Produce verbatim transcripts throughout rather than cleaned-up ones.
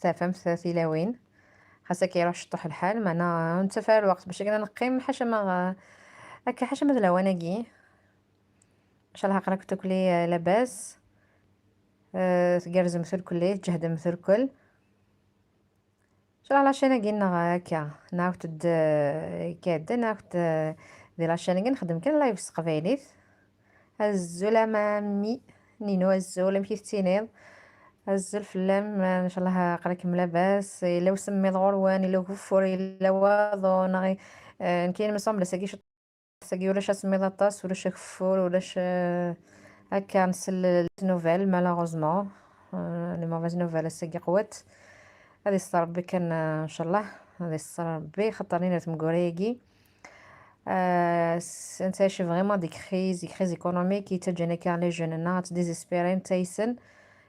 تفهمت ثلاوين. خاصك يروح شطح الحال، معنا نتفع الوقت باش كنا نقيم حاشا ما غ-، هكا حاشا ما ذ لواناكي. ان شاء الله قراك تاكلي لاباس. أه، تقرزم مثل كل، تجهدم مثل كل. ان شاء الله لاشين اكي نغ هكا نعاود د-، كاد نعاود د-، دي لاشين اكي نخدم كان لايف س تقبايليت. الزول امامي نينو، الزول امكي تتينيض. الزول فلام، ان شاء الله قراك لاباس، الا وسمي غروان، الا غفور، الا واضو نغي. آه، كاين مصام بلا ساكي شط-، ساكي ولا شا سميض اطاس، ولا شا كفور، ولا شا هكا نسل نوفيل، مالوغوزمون. آه، لي موفيز نوفيل ساكي قوات. هذه الصار ربي كان، آه، ان شاء الله. هذه الصار ربي خطرني ناس مقوريكي. آه، س-، نتعيش فريمون دي كريز، دي كريز ايكونوميك، يتجينا كاع لي جون هنا، تديزيسبيري، نتايسن.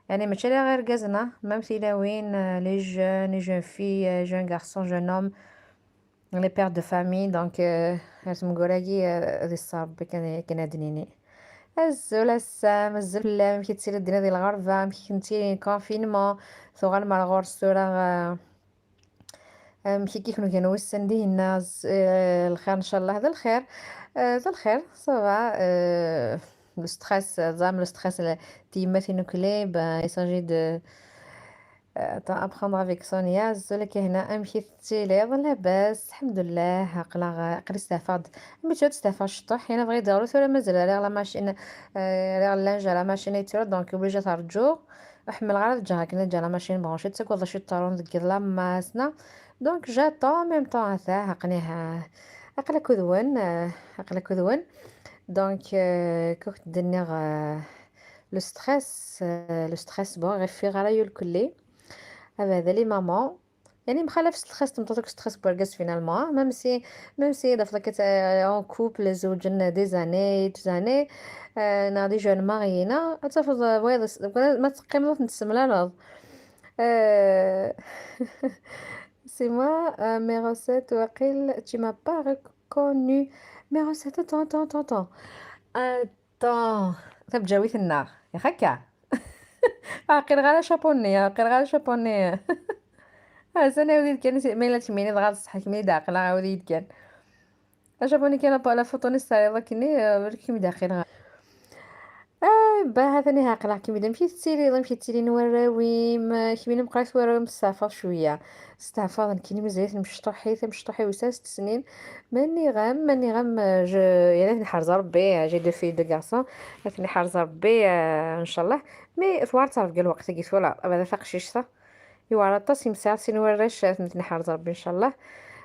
يعني ماشي لا غير كازنا، مام تيلاوين، آه، لي جون، لي جون في، آه، جون غارسون، جون هوم، لي بير دو فامي. دونك، آه، هاد مقوراكي، آه، هذه الصعب كان، كان هاد نيني. الزول السام، الزول فلام، كي تسير الدنيا ديال الغربة، كي كنتي كونفينمون، ثوغا المرغور السورة، آه، أم، كي كيكونوا كانوا وسن دينا ز-، آه، الخير إن شاء الله، هذا الخير. آه، هذا الخير، صافا. آه، لو ستريس، زعما لو ستريس، ال-، تيماتي نوكلي، با، il s'agit de، آه، تاع ابخوندر افيك سونيا. الزول كي هنا، أم، كي تيلي، يلا لاباس، الحمد لله، عقلا غا-، عقلي استفاد. أم، بتشوت استفاد شطوح، هنا بغي يدارو، ثورة مازال، راه لا ماشين، آه، راه اللانج، لا ماشين يترد، دونك اوبليجي ترجو. احمل غير الجهة كنا جا لا ماشين برونشي، تسكو شي طارون ديك لا ماسنا. دونك جا طون ميم طون هذا عقنيها، عقلك وذون، آه، عقلك وذون. دونك، آه، كنت دنيغ، آه، لو ستريس، آه، لو ستريس بون غير في غرايو الكلي. هذا هذا لي مامون. يعني مخالف ستريس، تمطاتك ستريس بورغاس فينالمون، ميم سي، ميم سي دافضل كت اون كوبل زوجنا دي زاني، دو زاني، آه، نا دي جون مارينا، تفضل ويض ما تقيم نتسملالض. آه، c'est moi, euh, mes recettes, واقيل tu m'as pas reconnu. Mes recettes, attends, attends, attends, attends. Attends. تبجاويت النار. يا خكا. عقل غير شابوني، عقل غير شابوني. ها سنة وليد كان يسي-، ما إلا تميني دغا الصحة كمي داخل، ها وليد كان. شابوني كان با لا فوتو نستعرض كني، آه، ولكن كمي داخل. آه، با هذا ني عقل كمي دام في تسيري، دام في تسيري نوراويم، آه، كمي نبقى نوراويم السفر شوية. استعفاض كيني مزيت مشطوحي، مشطوحي وساس سنين. ماني غام، ماني غام، آه، ج-، يعني نحرز ربي، آه، j'ai deux filles, deux garçons. نحرز ربي، آه، ان شاء الله. مي ثوار تعرف قال الوقت كي ثولا، ابدا فاق شي شتا. ايوا على طاس يمسع سين وراش، آه، نحرز ربي ان شاء الله.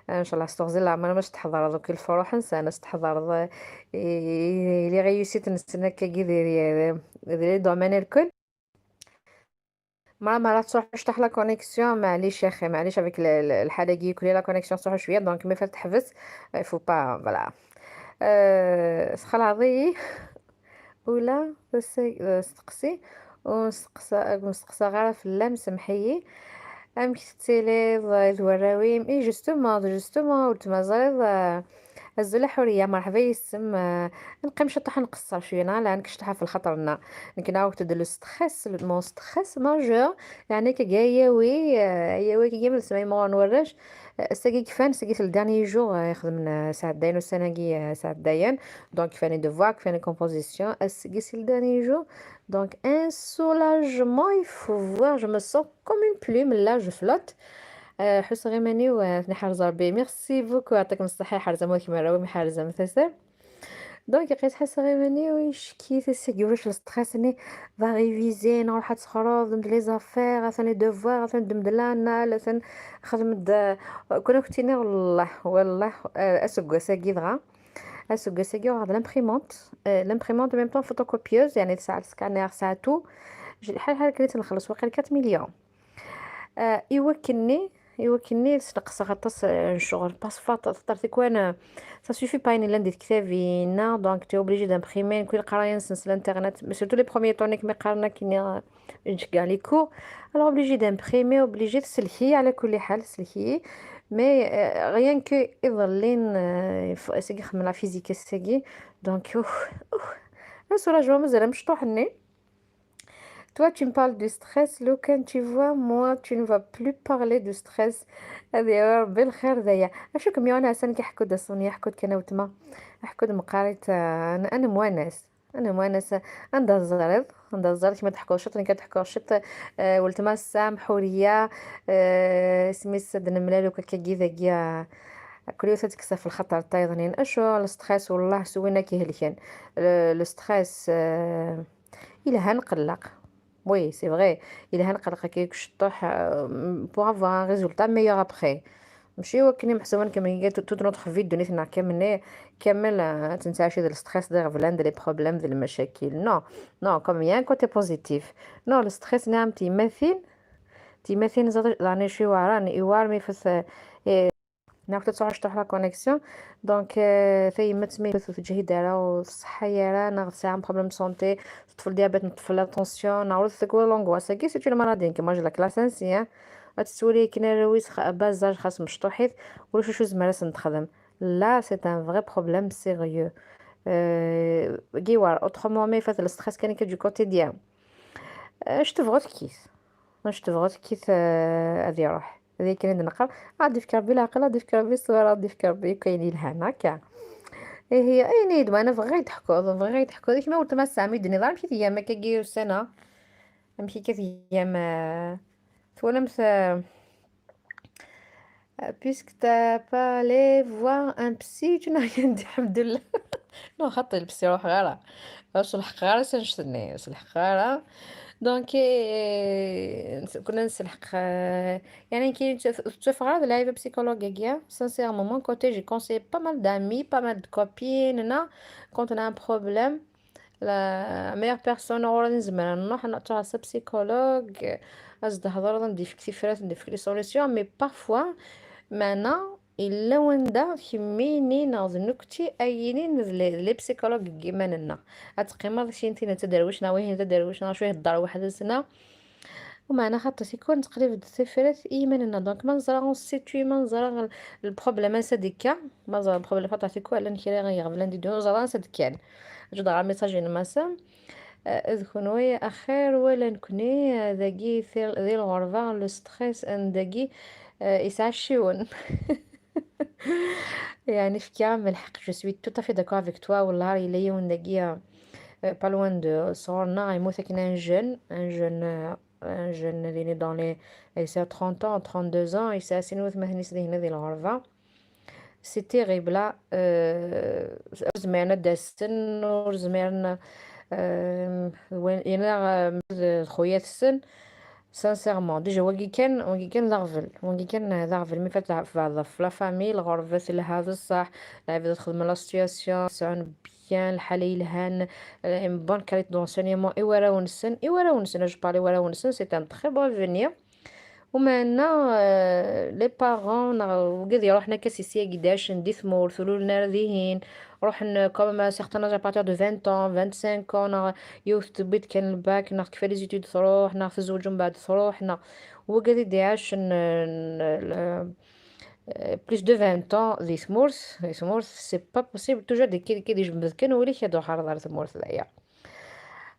آه، ان شاء الله استغزي الله، ما مش تحضر دوك الفروح نسى، انا استحضر ذا-، إي-، إي-، لي غيوسيت نسنا كي ديري، آه، ديري دومين الكل. مرة مرة تروح تفتح لا كونيكسيون، معليش يا اخي، معليش افيك ال-، ال-، الحالة كي يكون لا كونيكسيون تروح شوية، دونك مي فات تحبس، فو با، فوالا. أه، سخلاضي ولا تس-، تستقسي، ونستقسى، نستقسى غير في اللام، سمحيي. ام كتبتي لي ض-، ذ وراويم، اي جوستومون، جوستومون، ولتما زريض، آه، الزولة حورية، مرحبا يسم. آه، نقيم شطح نقصر شوية، نا لا نكشطحها في الخطر نا. نكنا وقت دو لو ستريس، مون ستريس ماجور، يعني كي جاي ياوي، آه، ياوي كي جاي من السماء مون ورش. آه، ساقي كفان، ساقي في الداني جو، آه، يخدم لنا ساعة داين وسنة كي، آه، ساعة داين. دونك كفاني دوفوار، كفاني كومبوزيسيون، آه، ساقي في الداني جو. دونك ان سولاجمون، يفو فوار، جو مو سون كوم اون بلوم، لا جو فلوت. آه، حس غيماني وثني حرز ربي. ميرسي بوكو، يعطيكم الصحة. حرزة موكي مرة ومي حرزة مثلا. دونك لقيت حاسة غير ماني ويشكي تسيقي ولاش لستريس، اني فا ريفيزي، نروح تخرج، ند لي زافير، ثاني دوفوار، ثاني دمدلانا، لا ثاني خدمة د-، كنا كنتيني والله، والله، آه، اسوق ساقي دغا، اسوق ساقي وهاد لامبريمونت، آه، لامبريمونت ميم طون فوتوكوبيوز، يعني ساعة سكانير، ساعة تو، ج-، حال حال كريت نخلص واقيلا quatre millions. آه، يوكلني، يوكلني سنقص غطس، آه، شغل باسفورت، تطرتي كوان، آه، ça suffit pas إني لاندي كتابي هنا، donc t'es obligé d'imprimer كل قراية نسنس الانترنت، mais surtout les premiers tournées كما قالنا كيني، آه، نشكا les cours. Alors obligé d'imprimer، obligé تسلكي، على كل حال تسلكي. Mais، آه، rien que يظلين، آه، ف-، سيكي خملا فيزيك سيكي. Donc، أوه، أوه. لا سوراجوا مازال مشطوحني. Toi, tu me parles du stress, لو كان tu vois, moi, tu ne vas plus parler du stress. هذه يا ربي الخير ذايا. اشو كم يوم انا كي حكود الصوني، حكود كان وتما، حكود مقاريت، آه، انا، انا موانس، انا موانس. عندها الزريض، عندها الزريض كما تحكوا شط، كما تحكوا شط. آه، ولتما السام حوريه. آه، سميس دنا ملالو كاكي ذاكيا. كل يوم تكسف الخطر تايضنين. اشو الستريس؟ والله سوينا كي هلكان. آه، الستريس، آه، إلا هنقلق. Oui, c'est vrai. إلا هنقلق كي شطوح، آه، pour avoir un résultat meilleur après. ماشي هو كني محسوبا كما هي تو، تو نوتخ في دونيتنا كامل، كامل، آه، تنسى شي ديال الستريس، ديال غفلان، ديال لي بروبليم، ديال المشاكل. نو، نو، كوم يان كوتي بوزيتيف. نو، الستريس نعم تيماثين، تيماثين زاد، يعني شي وعران إيوار مي فث، إيه، ناخذ تصور شطوح لا كونيكسيون. دونك، آه، ثيمت مي تجهي دارا والصحة يارا، ناخذ ساعة بروبليم سونتي، طفل ديابيت، طفل لا طونسيون، ناخذ ثقوى لونغواس كي سيتي المرضين كيما جلاك لاسانسيان. غتسولي كنا رويس خ-، بازاج خاص مشطوحيت، ولا شو، شو زمرس نتخدم. لا، c'est un vrai problème sérieux. آه، جيوار، autrement مي فات الستريس كان كي دو كوتيديان. آه، اش تبغوا تكيس؟ اش تبغوا تكيس؟ آه، هذه يروح. هذه كاين عندنا قال، غادي في كربي العقل، غادي في كربي الصبر، غادي في كربي كاين الهنا كاع. ايه هي، اي نيد، ما انا بغا يضحكوا، بغا يضحكوا. هذيك ما قلت ما سامي دني ضرب كي ايام كي سنه. امشي كي ايام، آه، تولمت، آه، Puisque t'as pas allé voir un psy, tu n'as rien dit, الحمد لله. نو، خاطي البسي روح غارة. واش الحق غارة سنشتني، واش الحق غارة. دونك، إيه، نس-، كنا نسلحق، آه، يعني كي نتف-، نتفق على العيبة بسيكولوجية، sincèrement، كوتي j'ai conseillé pas mal d'amis, pas mal de copines, هنا كنت انا un problème. La meilleure personne غورا نزمر نروح نعطيها سا بسيكولوج، از تهضر، نديفك تفرات، نديفك لي سوليسيون، مي بارفوا معنا الا وندا كميني ناض نكتي اينين لي، لي بسيكولوج كيما ننا. اتقيمض شي نتينا تدروشنا وين تدروشنا شويه الدار واحد السنه. ومعنا خاطر يكون تقريبا السفرات ايماننا، دونك ما نزرا اون سيتوي، ما نزرا البروبليم سا ديكا، ما نزرا البروبليم خاطر تيكو على نكري غير غير بلان دي دو نزرا سا دكان. جو دغا ميساج المسام. اذكروا يا اخير ولا نكوني، آه، داكي ثير-، ذي الغربة لو ستريس ان داكي، آه، يسعى الشيون. يعني في كامل الحق، je suis tout à fait d'accord avec toi. والله راه الا يوم داكيا، آه، pas loin de صغرنا غيموت كنا ان جون، ان جون، آه، ان جون اللي dans les، يسعى trente ans, trente-deux ans, يسعى سنوات ما هنيس دي هنا دي الغربة. C'est terrible. آه، زميرنا داسن، ور زميرنا، آه، وين، ينا، آه، خويا السن. Sincèrement, déjà, واقي كان، واقي كان لا غفل، واقي كان لا غفل، مي فات في بعض، في لا فامي، الغربة، في هذا الصح، العباد تخدم لا سيتياسيون، سعون بيان، الحالة يلهان، آه، بون كاليتي دونسينيمون، اي ورا ونسن، اي ورا ونسن، جو بارلي ورا ونسن، سي ان تخي بون فينير. ومعنا، آه، لي بارون، نغ-، وقد يروحنا كاسيسيا قداش ندي ثمور، ثلول نار ذيهين، روح ن-، كوم سيغتان اج ابارتير دو فان طون، فان سانك طون، نغ-، يوث تبيت كان الباك، نغ كفا لي زيتود تروح، نغ تزوج من بعد تروح، نغ وقد يدي عاش ن-، ن-، ل-، آه، بليس دو فان طون ذي ثمورث، ذي ثمورث، سي با بوسيبل، توجور دي كي، كي دي جنب كان ولي كي دو حرض على ثمورث ذايا.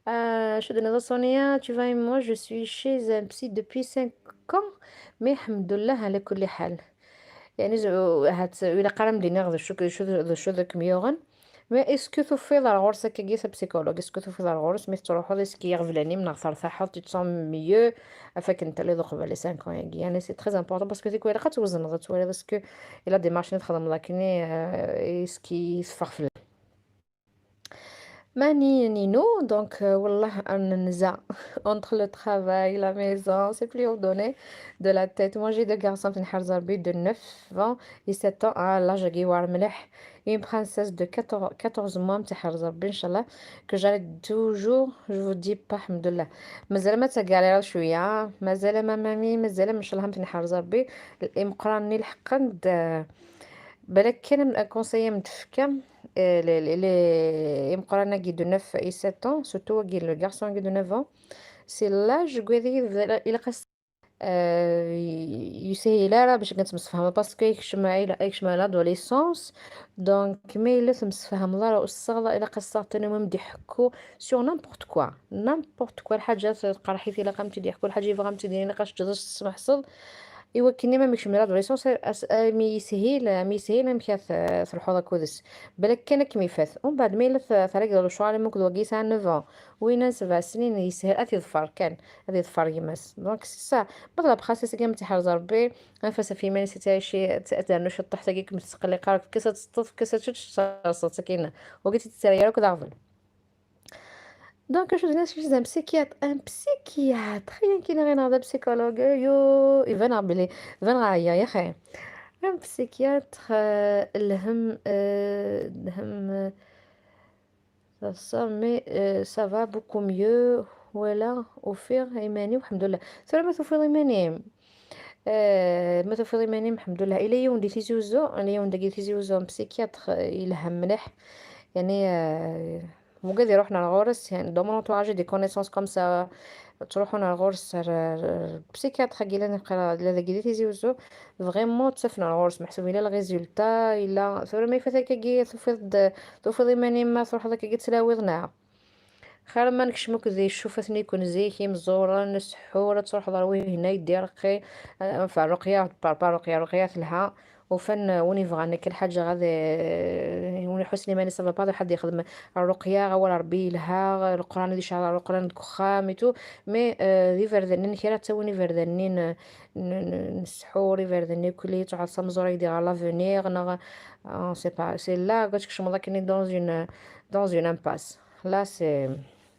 آه، شو دنا صونيا، tu vas et moi, je suis chez un psy depuis cinq ans, mais الحمد لله على كل حال. يعني ز-، هات، إلا قرا مدينة غير شو ك-، شو ذ-، شو ذاك ميوغن. مي اسكو تفيض على غرسة كي جيت بسيكولوج؟ اسكو تفيض على غرس مي تروحوا لي سكي يغفلاني من غثر تاعها تتصوم ميو؟ افاك انت اللي ذوق بالي سانك اون ياكي. يعني سي تري امبورطون باسكو ديك ورقه توزن غتولي باسكو الا ديمارش نتخدم لكني، آه، اسكي يصفر في ماني نينو، دونك، آه، والله أنا نزا entre le travail, la maison, c'est plus ordonné de la tête. Moi, j'ai deux garçons, تنحر زربي de neuf ans et sept ans. آه، لا جاكي وار مليح. Une princesse de quatorze, quatorze mois, تحرز ربي إن شاء الله. Que j'allais toujours, je vous dis pas الحمد لله. مازال ما تقالي راه شوية، مازال ما مامي، مازال ما إن شاء الله هم تنحرز ربي. الإمقراني الحقا د-، بالك كان كونسيي متفكة. آه، لي، لي، لي، يمقران كي دو neuf et sept ans, surtout كي لو garçon كي دو neuf ans. C'est l'âge كويدي إلا قاس، آه، yeshil ara bac akken temsefhameḍ, parce que yekcem ɛila, yekcem adolescence. Donc ma yella temsefhameḍ ara ussaɣḍa, ilaq assaɣ-, tani ma m-d-iḥekku sur n'importe quoi, n'importe quoi, lḥaǧa tqerḥ-it, ilaq am-tt-id-iḥekku, lḥaǧa yebɣa am-tt-id-ini, ilaq ad s-teǧǧeḍ ad s-tesmeḥseḍ. Iwakken ma m-ikcem adolescence, as-, am yeshil, am yeshil amek ad t-, telḥuḍ akked-s. Balak kan ad kem-ifat. Umbeɛd ma yella t-, terra deg lecɣal am akked wagi yesɛa neuf ans, winna sebɛ snin, yeshel ad t-iḍfer kan, ad iḍfer gma-s. Donc c'est ça. Ma tlab xas asagi am tt-iḥrez Rebbi, anef-as ɣef yiman-is ad tɛici, ad ternu ciṭṭaḥ tagi kem-tettqelliq ara, fek-as ad teṭṭef, fek-as ad tečč, terseḍ-tt akin. Wagi ur tt-id-ttarra ara akk d aɣbel. Donc je viens chez un psychiatre, un psychiatre, rien qui n'a rien à voir, psychologue, yo, iban belli, iban ɛyiɣ, ya xi. Un psychiatre, euh, lhem, euh, lhem, euh, ça, ça, mais, euh, ça va beaucoup mieux. Voilà, ufiɣ iman-iw, الحمد لله. Tura ma tufiḍ iman-im, euh, ma tufiḍ iman-im, الحمد لله. Ila yiwen di Tizi Uzzu, ila yiwen dagi di Tizi Uzzu, un psychiatre, euh, yelha mliḥ. Yani, euh, wigad iruḥen ar ɣur-s, yani, dans mon entourage, j'ai des connaissances comme ça, ttruḥun ar ɣur-s, ar, ar, ar psychiatre-agi llan iqra-, la dagi di Tizi Uzzu, vraiment ttafen ar ɣur-s, meḥsub ila le résultat, ila, tura ma ifat akkagi, tufiḍ-d, tufiḍ iman-im ma truḥeḍ akkagi ttlawiḍ, neɣ? Xir ma nekcem akk di ccufat-nni kun zik, imẓuren, sḥur, ad truḥeḍ ar wihna, yeddi reqqi, euh, enfin, Ruqya, par, par Ruqya, Ruqya telha, ufan, euh, win yebɣan akka lḥaǧa ɣad, euh, win iḥussen iman-is ça va pas, ad yexdem Ruqya, awal Rebbi yelha, Leqran ad yecɛel Leqran deg uxxam et tout, mais, euh, d iberdan-nni, kra ttawin iberdan-nni n, n, n, n ssḥur, iberdan-nni kulli, tɛeḍ s amẓur ay d-iɣer l'avenir, neɣ, euh, c'est pas, c'est là, ad tkecmeḍ akken dans une, dans une impasse. Là, c'est,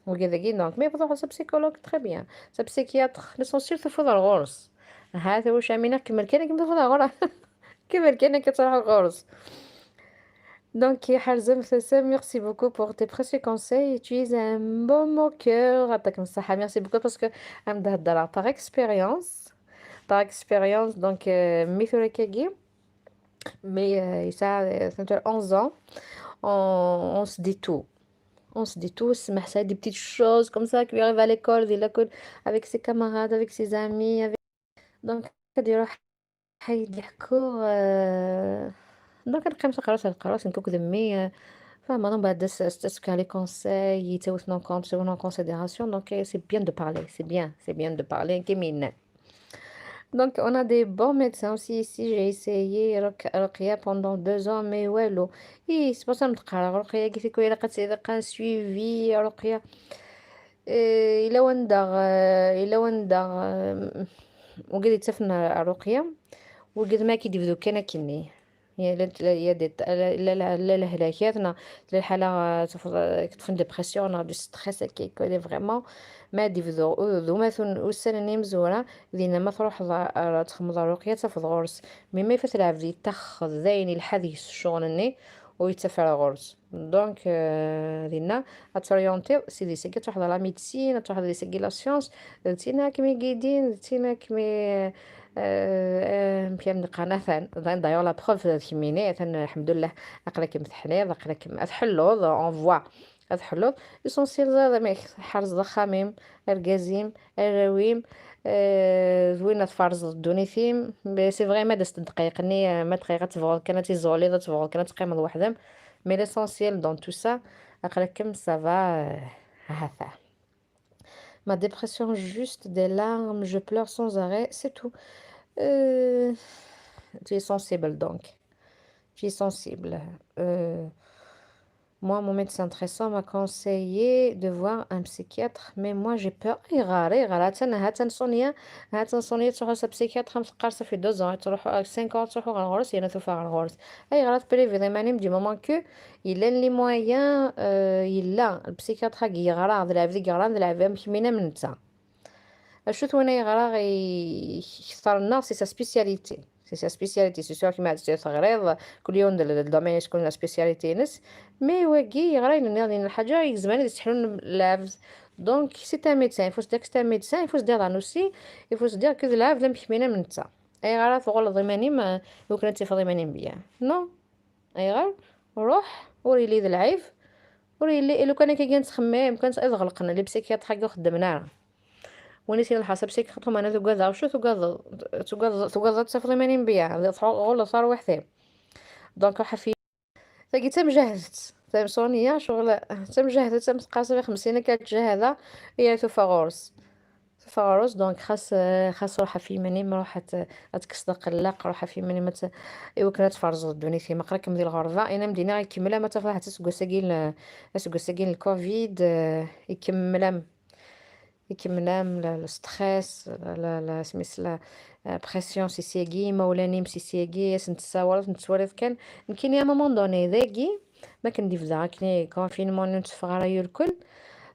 wigi dagi, donc, mais tṛuḥeḍ s psychologue, très bien. S psychiatre, l'essentiel tufiḍ ar ɣur-s. Ha, tawac Amina, kemmel kan akken tufiḍ ar ɣur-s. Kemmel kan akken tṛuḥeḍ ɣur-s. Donc, Harzem Tasa, merci beaucoup pour tes précieux conseils. Tu es un baume au cœur. Atak Msaha, merci beaucoup parce que am d-heddreɣ par expérience. Par expérience, donc, euh, mi tura kagi, mais, euh, ça, euh, ça fait onze ans, on, on se dit tout. On se dit tout, c'est des petites choses comme ça qui lui arrivent à l'école, di l'école, avec ses camarades, avec ses amis, avec, donc, ad iruḥ ad d-iḥku, euh, donc, ad neqqim taqerrust ar taqerrust, nekk akked mmi, euh, fahmeḍ, umbeɛd as-, as-, as-fkeɣ les conseils, yettawten en compte, yettawten en considération, donc, euh, c'est bien de parler, c'est bien, c'est bien de parler, akken i yenna. Donc, on a des bons médecins aussi ici. J'ai essayé Ruq-, Ruqya pendant deux ans, mais walou. Oui, c'est pour ça que je dis, Ruqya, il faut un suivi, Ruqya. Euh, il y a un dar, euh, il y a un dar, euh, wigad yettafen ar Ruqya, wigad ma akka i d-yebdu kan akkenni. Il y a, il y a des, la, la, la, la lehlakat, neɣ tella lḥala, euh, tafeḍ, euh, teṭṭef une dépression, neɣ du stress, akka, quoi, vraiment. Ma d-yebdu, u-, d umatun ussan-nni imezwura, dinna ma truḥeḍ ar, ar txedmeḍ Ruqya, ad tafeḍ ɣur-s. Mais ma ifat lɛebd yettaxeḍ dayen, yelḥa deg-s ccɣel-nni, ur yettaf ara ɣur-s. Donc, euh, dinna, ad t'orientiḍ, si di sagi ad truḥeḍ à la médecine, ad truḥeḍ di sagi la science, d tin ad kem-igidin, d tin ad kem-i-, euh, euh, amek ara m-d-qqaren, atan, d'ailleurs la preuve d kemmini, atan, lḥemdullah, aql-akem teḥliḍ, aql-akem ad tḥelluḍ, on voit, ad tḥelluḍ. L'essentiel, ẓriḍ amek tḥerzeḍ axxam-im, argaz-im, arraw-im, euh, d win ad tferzeḍ ddunit-im. Mais c'est vrai, ma d-as ddqayeq-nni, euh, ma dqayeq ad tebɣuḍ kan ad tiẓuliḍ, ad tebɣuḍ kan ad teqqimeḍ weḥd-m. Mais l'essentiel dans tout ça, aql-akem ça va, euh, ahat. Ma dépression, juste des larmes, je pleure sans arrêt, c'est tout. Euh, tu es sensible donc. Tu es sensible. Euh, moi, mon médecin traitant m'a conseillé de voir un psychiatre, mais moi j'ai peur. Ayɣer, ayɣer, ha-tt-an, ha-tt-an Sonia, ha-tt-an Sonia, tṛuḥ s psychiatre, am teqqar, ça fait deux ans, tṛuḥ, euh, cinq ans, tṛuḥ ɣer ɣur-s, yerna tufa ɣer ɣur-s. Ayɣer ad tpriviḍ iman-im du moment que yellan les moyens, euh, yella, psychiatre-agi yeɣra, d lɛebd i yeɣran, d lɛebd am kemmini am netta. Acu-t win ay yeɣra i, i kter-nneɣ, c'est sa spécialité. C'est sa spécialité, c'est sûr, kima ad teɣriḍ, kul yiwen d, d, d domaine, yesɛa la spécialité-ines. Mais wagi, yeɣra ayen nniḍen, lḥaǧa i izemren ad yesseḥlun lɛebd. Donc, c'est un médecin, il faut se dire que c'est un médecin, il faut se dire aussi, il faut se dire que d lɛebd am kemmini am netta. Ayɣer ara tɣulleḍ iman-im, euh, iwakken ad tifeḍ iman-im bien? Non. Ayɣer? Ruḥ, ur yelli d lɛib, ur yelli, i lukan akka kan tettxemmim, kan ad ɣelqen, les psychiatres-agi ur xeddmen ara. Win i s-yenna lḥaṣab, c'est que خاطر أنا تقاضى، شو تقاضى؟ تقاضى، تقاضى تصفلي ماني مبيع، تروح غلط صار وحدي. Donc راح في تاقي تمجهدت، فاهم صونيا؟ شغل تمجهدت، تمتقاسة في خمسين كتجهدة، هي توفى غورس. توفى غورس، donc خاص، خاص روحها في ماني ما روحها ت-، تكسر قلق روحها في ماني ما ت-، إيوا كنا تفرزوا الدنيا في مقرك مدير الغربة. أنا مدينة غير كملة ما تفرح تسقو ساقين ل-، تسقو ساقين الكوفيد، آه، يكمل أم-، يكمل أم ل-، le stress، لا، لا، سميس لا، آه، pression سي سياقي، مولاني مسي سياقي، ياس نتساورت، نتسوارت كان. يمكن يا moment donné ذاقي، ما كندي في ذاك كني confinement نتفغ رايو الكل.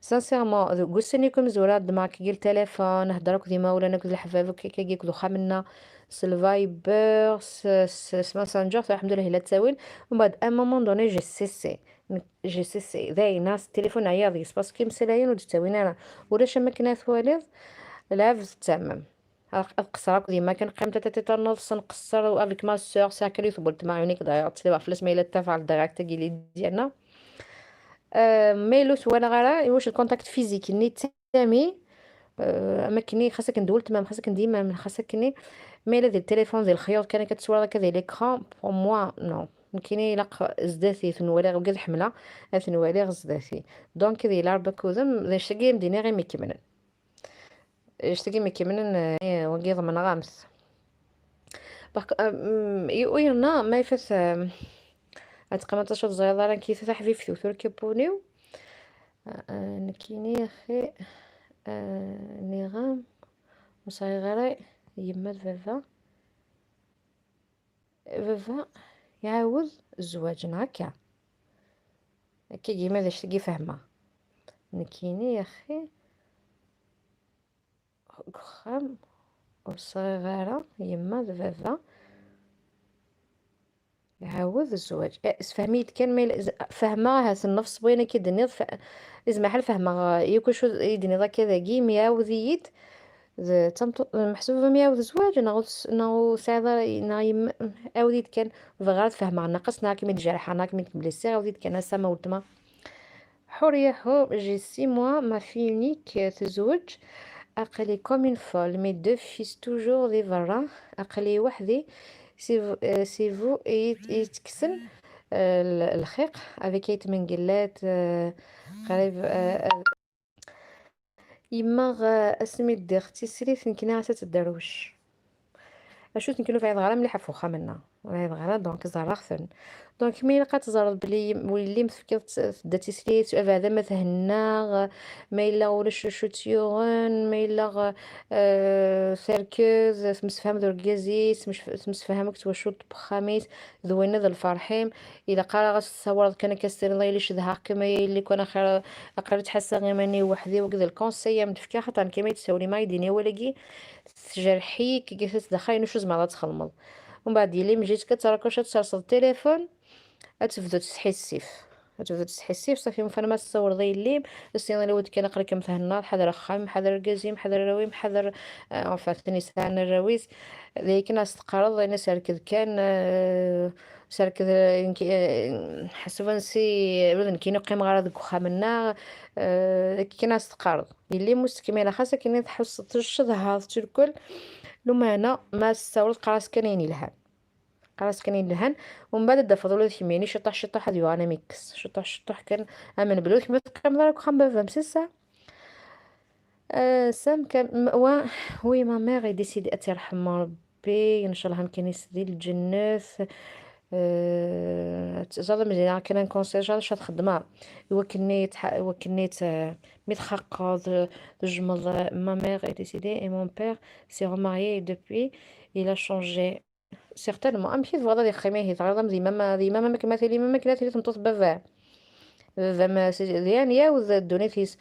Sincèrement، ذو قسني كم زورا دماغك قال تليفون، هضرك ذي مولانا كذ الحباب كي كي كذو خمنا. س الفايبر، س، س، س ماسنجر، الحمد لله لا تساوين. ومن بعد un moment donné j'ai cessé. J'ai cessé. داينا التليفون عياض يس، parce que مسلاين ودتاوين أنا. ولا شمكنا ثواليض، العبد تمام. القصر هاك ديما كان قيمة تاتا تاتا نص نقصر، و avec ma sœur ساكن يثبت مع عيونيك داير تسلي في الاسم إلا تفعل direct كي لي ديالنا. آه، ميلوت ولا غيره، واش الكونتاكت فيزيك ني تامي؟ آه، اما كني خاصك ندول تمام، خاصك نديما، خاصك كني. ميلا ديال التليفون ديال الخيوط كان كتصور هكا ديال l'écran، pour moi non. كاينين الا ق-، زداتي تنوالي غير بقى الحمله، تنوالي غير زداتي. Donc ديال الاربع كوزم ذا شتاقي مدينه غير مكملن. شتاقي مكملن، آه، وقي ضمن غامس. بق-، أم، يؤيرنا ما يفس، أم، أتقمت شوف زيادة راه كيف حبيب في ثوثور كيبونيو. آه، نكيني أخي، آه، نغام، وصاي غراي، يما بابا، بابا يعاود الزواج هكا. هكا كيما داش تقي فهمة. نكيني يا أخي، أخام، وصاي غارة، يما بابا. يعاود الزواج. إيه، فهميت كان ما يل-، ز-، فهمة هاس النفس بوينة كي دنيا ف-، إز محل فهمة غا-، يكون شو يدني ذا كذا كي ميعاود يد. ذا تمت-، محسوبة ميعاود الزواج، ناغو س-، ناغو سعيدة، ناغ يم-، عاود يد كان بغات فهمة ناقص، ناغ كمية جرحة، ناغ كمية بليسير، عاود يد كان سما ولتما. حورية حور، j'ai six mois، ma fille unique تزوج. أقلي comme une folle، mes deux fils toujours دي برا. أقلي وحدي، c'est vous، آه، c'est vous يت-، يتكسن، آه، ال-، الخيق، avec أيت منقلات، آه، قريب، آه، آه. يما غ-، أسمي دير تيسريت نكنا عسى تدروش. أشو تنكلو في عيد غرام مليحة في وخا منا. ولا يبغى راه دونك زرختن. دونك مي لقات زرد بلي ولي متفكر ت-، تبدا تيسليت، بعدا ما تهناغ، ما إلا ولا شو شو تيوغن، ما إلا غ-، آه، سيركوز، تمسفهم ذو الكازي، تمش-، تمسفهمك توشو تبخاميت، ذوينا ذو الفرحيم. إلا قال غا تصور كان كسر الله يلي شدها كما يلي كنا خير أقرأ تحسى غير ماني وحدي وكذا الكونسي يا متفكر خاطر كما يتسولي ما يديني ولا كي تجرحيك كي تدخلي نشوز مع تخلمض. ومن بعد يلي مجيت كتراكوش تسرسل التليفون، غتبدا تسحي السيف، غتبدا تسحي السيف. صافي من فين ما تصور ضي الليم، السينما الود كان قريك مثل النار، حذر خام، حذر القزيم، حذر الرويم، حذر، آه، enfin، ثاني ساعة الرويس. لكن استقرض، أنا سالك كان، آه، سالك، آه، يمكن، آه، حسب نسي، ولد كينو قيم غرض كوخا منا، آه، كنا استقرض. يلي مستكملة خاصة كنا تحس تشد هاث الكل. لما أنا ما استورد قراص كان يني لها. قراص كان يني لهن. ومن بعد دفضوا له ثميني شطح شطح هذا يوانا ميكس. شطح شطح كان أمن بلوك مثل كم ذلك خم بفهم سسا. آه، سام كان م-، وا-، oui، ma mère est décédée، أتي رحم ربي، إن شاء الله يمكن يسدي الجنة. آه، زاد مزيان كان نكونسي جال شاد خدمة. وكنيت ح-، وكنيت، آه، متخقض، تجمض. Ma mère est décédée et mon père s'est remarié depuis. Il a changé. Certainement. أمشي تبغى هذه خيمة هي تغرض مزي ماما، ذي ماما ما كما ثلي، ماما كنا ثلي تمطوط بابا. بابا ما سي-، يعني ياوذ الدنيا فيس.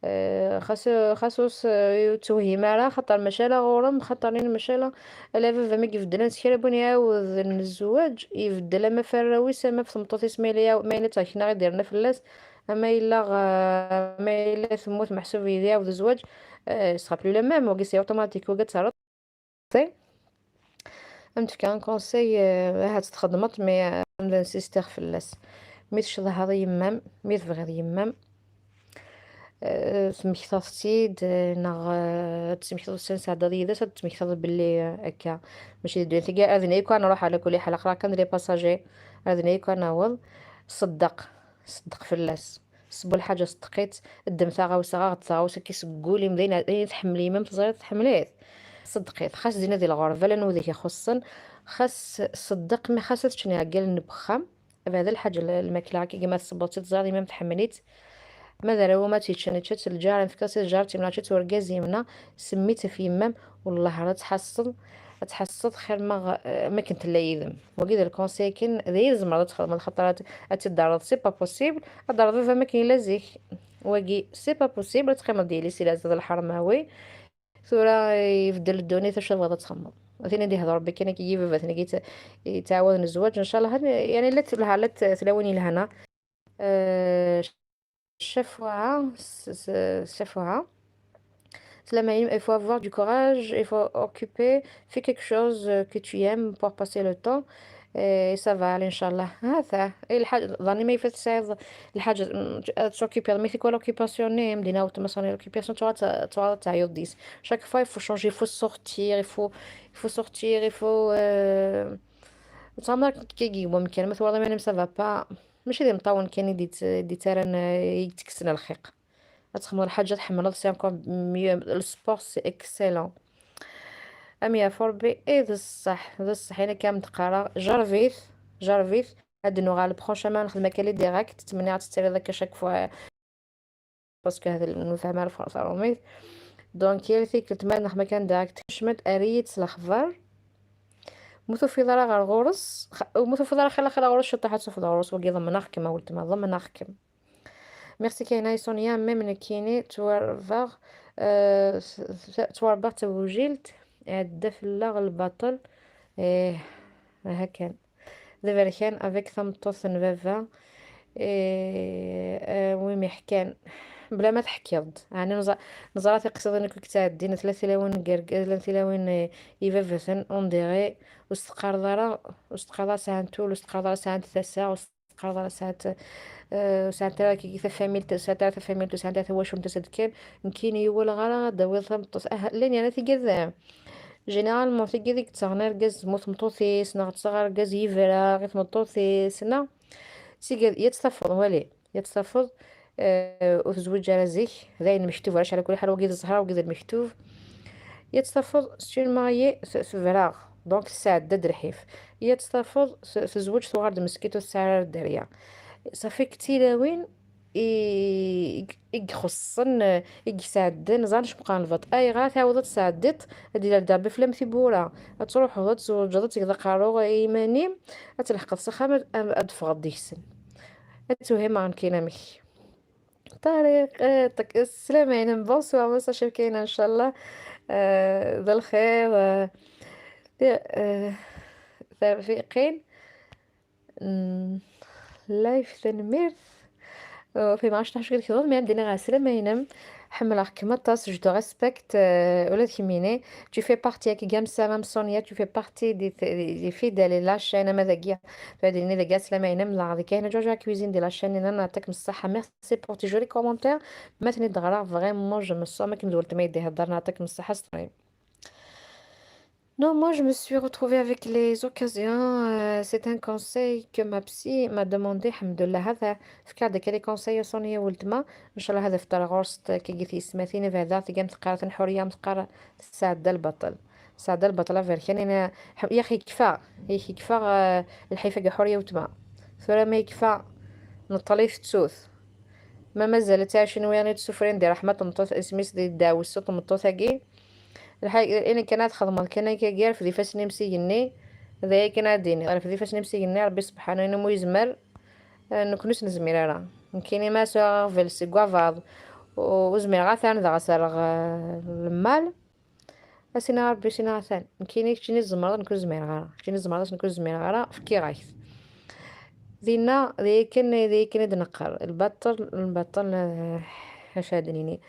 آه، خاص، خاصوس، آه، توهي مارا، خاطر مشالا غورم، خاطر نين مشالا. لا بابا ما يبدل نسكر بون ياوذ الزواج، يبدل ما فراويس، ما في تمطوط اسمي ليا، ما إلا تاكنا غير ديرنا فلاس. أما إلا غ-، ما إلا ثموت محسوب ياوذ الزواج، آه، sera plus le même، وقيسي أوتوماتيك، وقت صارت. كونساي. أم تفكى أن كونساي، آه، هاد تخدمت، مي، آه، نسيستيغ فلاس. مي تشضهض يمام، مي تبغيض يمام. eh, temmektaḍ-tt-id, eh, neɣ, eh, ad temmektaḍ ussan sɛeddaḍ yid-s, ad temmektaḍ belli, eh, akka. Mačči d ddunit-agi, ad nɛi kan nruḥ, ɛla kulli ḥal, aql-aɣ kan d les passagers, ad nɛi kan naweḍ. Ṣeddeq, ṣeddeq fell-as. Sebbu lḥaǧa ṣeddeq-itt, ddem taɣawsa, aɣ-d taɣawsa-ki seg wul-im, d ayen, ayen tḥemmel yemma-m, teẓriḍ tḥemmel-it. Ṣeddeq-it, xas dinna di lɣerba, llan wid i k-ixuṣṣen, xas ṣeddeq, mi xas ad ččen iɛeggalen n wexxam, bɛed lḥaǧa, l-, lmakla-agi ma tessewweḍ-tt-id, teẓriḍ yemma-m tḥemmel-itt. Ma d arraw ma tt-yeččan, yečča-tt, lǧar, tefka-tt i lǧar, timneɛ-tt urgaz, yemneɛ, semmi-tt ɣef yemma-m, wellah ara tḥasseḍ, ad tḥasseḍ xir ma ɣ-, ma akken tella yid-m. Wagi d lkonseil kan, d ayen tzemreḍ ad txedmeḍ, xaṭer ad, ad tt-id-terreḍ, c'est pas possible, ad d-terreḍ baba-m akken yella zik. Wagi, c'est pas possible, ad teqqimeḍ d yelli-s, yella zdat lḥerma, wi. Tura ibeddel ddunit, acu tebɣiḍ ad txedmeḍ? A tin i d-ihder Rebbi kan, akka i baba-tneɣ yet-, yettɛawaden zzwaǧ, ncallah, had-, yani, la t-, la t-, tlawin yelhana. Euh, Ccafeɛa, s-, s-, ccafeɛa. Tlamayin, il faut avoir du courage, il faut occuper, fais quelque chose, euh, que tu aimes pour passer le temps. Et ça va aller, ncallah. Hata, i lḥaǧ-, ظني ما يفوت سعيد الحاجة، م-، تسوكيبي، مي تكون l'occupation نيم، دينا وتما صوني l'occupation، تقعد، تقعد تعيط ديس. Chaque fois, il faut changer, il faut sortir, il faut, il faut sortir, il faut, euh، زعما كي يجيبو مكان، ما ثوالي ماني ça va pas. ماشي دي مطاون كان يدي ت-، يدي تارن، آه، يتكسن الخيق. تخمر حاجة تحمل، c'est encore mieux. Le sport, c'est excellent. أمي يا فربي، إيه، ذا الصح، ذا الصح. أنا كان متقرا، جربيت، جربيت. هاد نوغا le prochain ما نخدم كالي direct، تمني عاد تستري ذاك chaque fois. Parce que هذا اللي نفهم على فرنسا روميت. Donc، يا ريت كنت ما نخدم كان direct، شمت أريت الأخبار. موثو في ضرا غير غورس، خ-، موثو في ضرا خلا خلا غورس، شطحة في ضروس، وقي ضمناخكم، أولتما ضمناخكم. Merci كاينة يا سونيا، même نكيني توارباغ، آه، س-، س-، توارباغ تبوجيلت، عدة في اللاغ البطل. إيه، هكا. دابا كان avec تمطوط نبابا. إيه، آه، وي مي حكان. بلا ما تحكيض. يعني نز-، نزرات يقصد انك كنت عدينا ثلاثة لون قرق-، ثلاثة لون، آه، يبابثن، on dirait. واستقر ضرا، واستقر ضرا ساعة نتول، واستقر ضرا ساعة تسعة، قرر ساعات، آه، ساعات ترى كي تفهمي الت-، ساعات ترى تفهمي الت-، ساعات ترى واش نتا سد كان. نكيني ولا غرا داوي ثم تص-، أه، لين أنا تيجي ذا. Généralement تيجي ذيك تصغني رجز موت مطوثيس، نغ تصغر رجز يفرا، غير مطوثيس، نا. تيجي يتصفر، ولي يتصفر، آه، وتزوج على زيك، ذاين مكتوب، علاش على كل حال وقيد الزهرة وقيد المكتوب. يتصفر، c'est une mariée، س-، سفراغ. Donc تساعد داد الحيف. يتصفر، س-، تزوج ثوغر دمسكيت وتسعر الدريا. صافي كتيلاوين ي-، يخصن، يساعدن، زانش مقان الفط. أي غا تعوض تساعدت، هادي لا دابا فلام ثبورة. تروح وتزوج، تقضى قارو إيماني، تلحق الصخة، أدفغ ديكسن. أتوهم عن كينامك. طريق، آه، طك-، السلام عليكم، bonsoir، مساء الخير كاينة إن شاء الله. آه، ذا الخير، آه، آه، توفيقين. مم، لايف تنميرت. آه، في معاش تحشو كده كده، ما عندنا غير السلام عليكم. حمل أخ كما طاس، je te respecte، آه، ولاد كميني. Tu fais partie، كي قام سلام سونيا، tu fais partie des، des، des fidèles، لا شينا ما ذاكيا. فهادي ني ذاكيا سلام عليكم، لا غادي كاينة جوجو كويزين دي لا شين، أنا نعطيكم الصحة. C'est pour tes jolis commentaires. ما تني دغرا vraiment je me sens ما كنت ولت ما يدي هضرنا، يعطيكم الصحة ستريم. Non, moi je me suis retrouvée avec les occasions. Euh, c'est un conseil que ma psy m'a demandé. الحمد لله، هذا فكرة داك les conseils يا صونيا ولتما. إن شاء الله هذا فطر غورست كي قلت لي سمعتيني في هذا، تقام تقرا الحرية، متقرا سعد البطل. سعد البطل، غير كان أنا ح-، يا أخي كفا، يا أخي كفا، آه، الحيفا حرية وتما. ثورة ما يكفا نطلي في التوث. ما مازالت عايشين وياني تسوفرين دي رحمة تمطوث اسميس دي داوسو تمطوث هاكي. الحاجة إني كانت خدمة كان كير في دي فاسني مسيني. ذي كان ديني، غير في دي فاسني مسيني ربي سبحانه إنه مو يزمر. آه، نكنس نزمير راه. نكيني ما سوا فيل سي كوافاض. وزمير غاثان ذا غسر غ-، المال. أسينا ربي سينا غاثان. نكيني كتشيني الزمرة نكون زمير غارة. كتشيني الزمرة نكون زمير غارة. فكي غايث. دينا، ذي كن، ذي كن دنقر. البطل، البطل، آه، اش هاد نيني.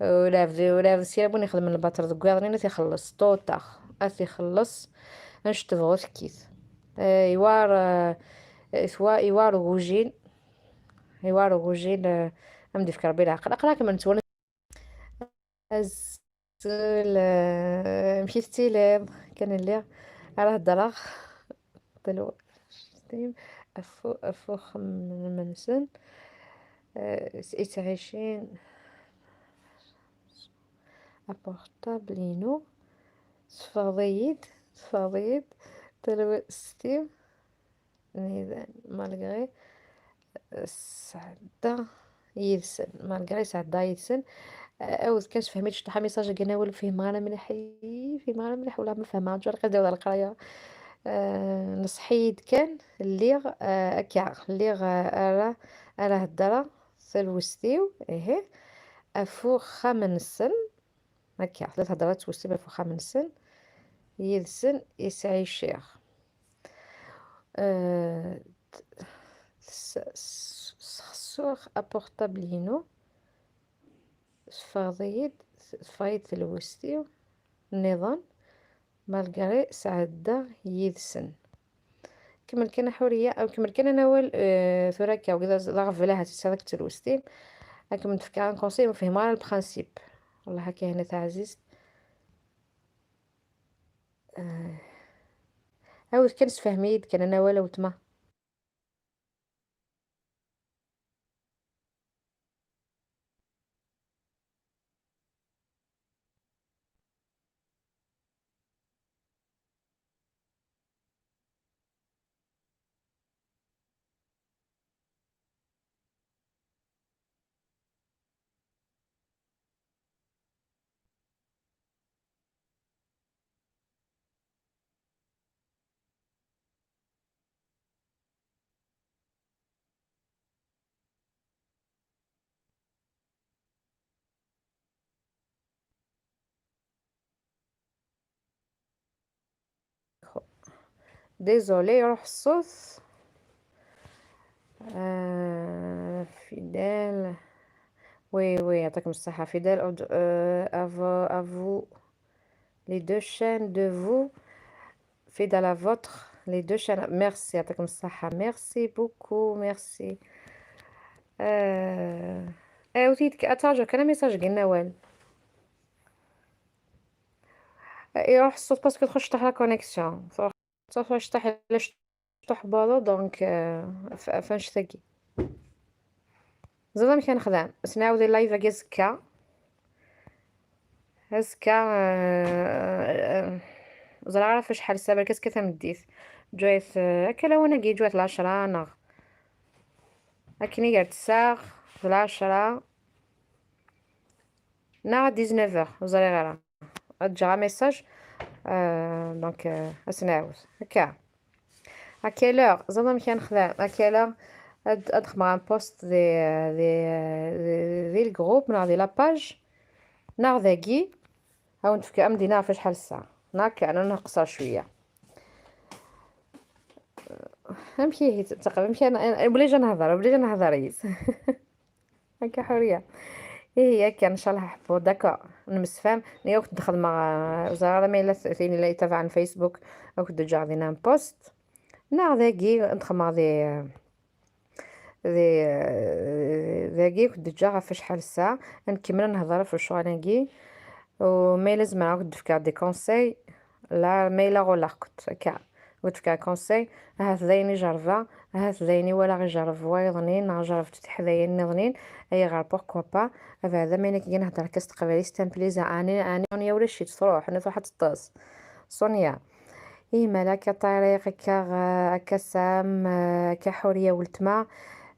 ولا بذي، ولا بذي سير بني يخدم البطل ذو قاضنين تيخلص. طوطا. أثي خلص. أنش تبغو ثكيث. آه، يوار، آه، إثوا، يوار وجين. يوار وجين، آه، Am d-ifk Ṛebbi leɛqel. Aql-aɣ kem-, nettwali. Azul, eh, amek i tettiliḍ? Kan lliɣ ara heddreɣ. Ṭelwa. Afu-, afuxem-nsen, eh, s-, ittɛicin. Aportabl-inu, teffeɣeḍ-iyi-d, teffeɣeḍ-iyi-d, talwest-iw, nidan, malgré sɛedda yid-sen, malgré sɛedda yid-sen. Awed kan sefhem-iyi-d cṭuḥ amiṣaj-agi n awal, ur fhimeɣ ara mliḥ, ur fhimeɣ ara mliḥ, wala ma fehmeɣ, ǧǧu lqid awed leqraya. Eh, nṣeḥ-iyi-d kan, lliɣ, eh, akka, lliɣ, eh, ara, ara heddreɣ talwest-iw, ihi, af uxxam-nsen, akka, tella thedder twest-iw af uxxam-nsen, yid-sen i sɛiciɣ. Eh, s-, s-, sxessuɣ aportabl-inu, teffeɣ-iyi-d, teffeɣ-iyi-d telwest-iw nniḍen, malgré sɛeddaɣ yid-sen. Kemmel kan a Ḥuriya, aw kemmel kan anawal, eh, tura akka, wagi d az-, d aɣbel ahat tesɛiḍ akked telwestin. Ad kem-d-fkeɣ un conseil, ur fhimeɣ ara le principe. Wellah akka hina taɛzizt. Eh, awed kan sefhem-iyi-d kan anawal a weltma. Désolé, يروح الصوت. آه، Fidèle. Oui, oui, يعطيكم الصحة. Fidèle, euh, à vous, à vous. Les deux chaînes de vous. Fidèle à votre. Les deux chaînes. Merci, يعطيكم الصحة. Merci beaucoup, merci. آه، آه، وثيتك أتاجر كان ميساج قلنا وين؟ يروح الصوت parce que تخش طيح la connexion. تروح، تروح شطح، علاش شطح بالو، donc، آه، ف-، فاش تاكي. زعما كان خدام، بس نعاود اللايف اكي زكا. هزكا، آه، آه، زرا عارف شحال الساعة، برك كتمديت. جويت، آه، هكا لو انا كي جويت العشرة نغ. هكني قاعد الساعة العشرة. ناغ dix-neuf heures، زري غير. غتجي غا ميساج. آه، donc، آه، اسنعاود. هكا. À quelle heure؟ زعما مكان خدام. À quelle heure؟ اد-، ادخل مع بوست دي، دي، دي، دي الجروب، ناغ دي لاباج. ناغ داكي. هاو نتفكر امدينا في شحال الساعة. ناك انا نقصر شوية. امشي هي تقريبا، امشي انا، أنا بلي جا نهضر، بلي جا نهضر يس. هكا حورية. ايه، هي هكا، ان شاء الله حبوا داكا نمسفام. نيا وقت دخل مع زهرة، ما الا ثاني لا يتابع عن فيسبوك، وقت دجا غادي نام بوست. نا داكي ندخل مع دي، دي، داكي كنت دجا غا في شحال الساعة. نكمل نهضر في الشغل ناكي. وما الا زعما كنت دفكا دي كونساي، لا، ما الا غولا كنت هكا. وتفكا كونساي، هات ذاين يجربها، هات ذاين ولا غير جرب وايضنين، نهار جربت تحذايا النظنين، اي غير بوركوا با. هذا ما انا كي نهضر كاس تقبالي ستامبليزا، اني، اني، اني ولا شي تروح، انا واحد الطاس. صونيا. اي ملاك طريق كا، كسام، كحورية ولتما.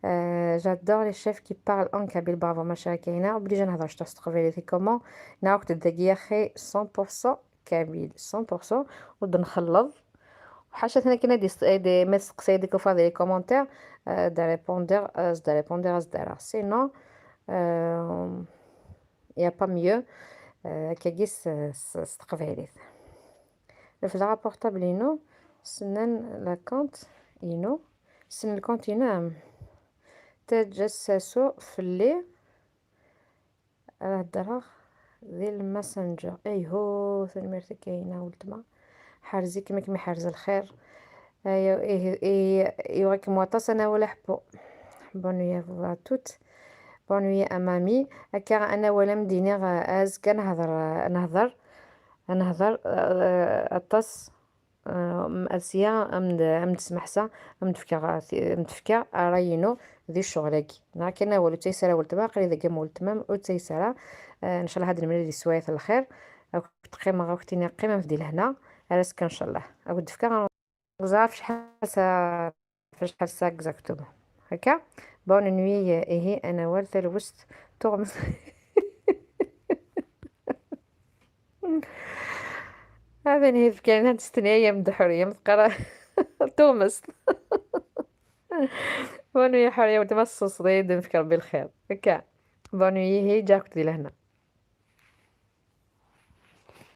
آه، j'adore les chefs qui parlent en kabyle. Bravo ma chère كاينة. وبلي جا نهضر شتو تقبالي في كومون. ناوك تدقي يا خي cent pour cent. كامل مية في المية، ودنخلط. وحاشا ثنا كاين دي س-، دي ما تسقسي ديك وفاضي لي كومونتير، آه، دا ريبوندير، آه، دا ريبوندير، آه، دا راه. سينو، آه، يا با ميو، آه، كاكيس، آه، س-، ستقبايليت. في لابورطابل ينو، سنن لاكونت ينو، سن الكونت ينو، تجسسوا في اللي راه هضرة ذي الماسنجر. ايهو، ثنميرت كاينة ولتما. حرزي كيما كيما حرز الخير. ايوا، ايه، ايه، ايوا كيما واطاس انا ولا حبو. Bonne nuit à vous à toutes. Bonne nuit à mamie. Akka, ana wala m-d-iniɣ, eh, azekka nehder, eh, nehder, nehder, eh, aṭas, eh, m-, asya am d, am d-smeḥsa, am d-fkeɣ, eh, ti-, am d-fkeɣ ṛṛay-inu di ccɣel-agi. Neɣ kan awal ur ttayes ara weltma, aql-i deg am weltma-m, ur ttayes ara. Eh, ncallah ad nemlil di sswayat n lxir. Akk teqqimeɣ, akk tini qqimem di lehna. Ar azekka ncallah. Akk d-fkeɣ ẓer ɣef acḥal sa, ɣef acḥal sa exactement. Akka. Bonne nuit, ihi, anawal, talwest, tuɣmest. Hada nhif kan, ad testniyam d ḥuriyam, tqara tuɣmest. Bonne nuit, ḥuriyam, weltma, tsuṣṣeḍ-iyi-d, nefk Rebbi lxir. Akka. Bonne nuit, ihi, ǧǧaɣ-kent di lehna.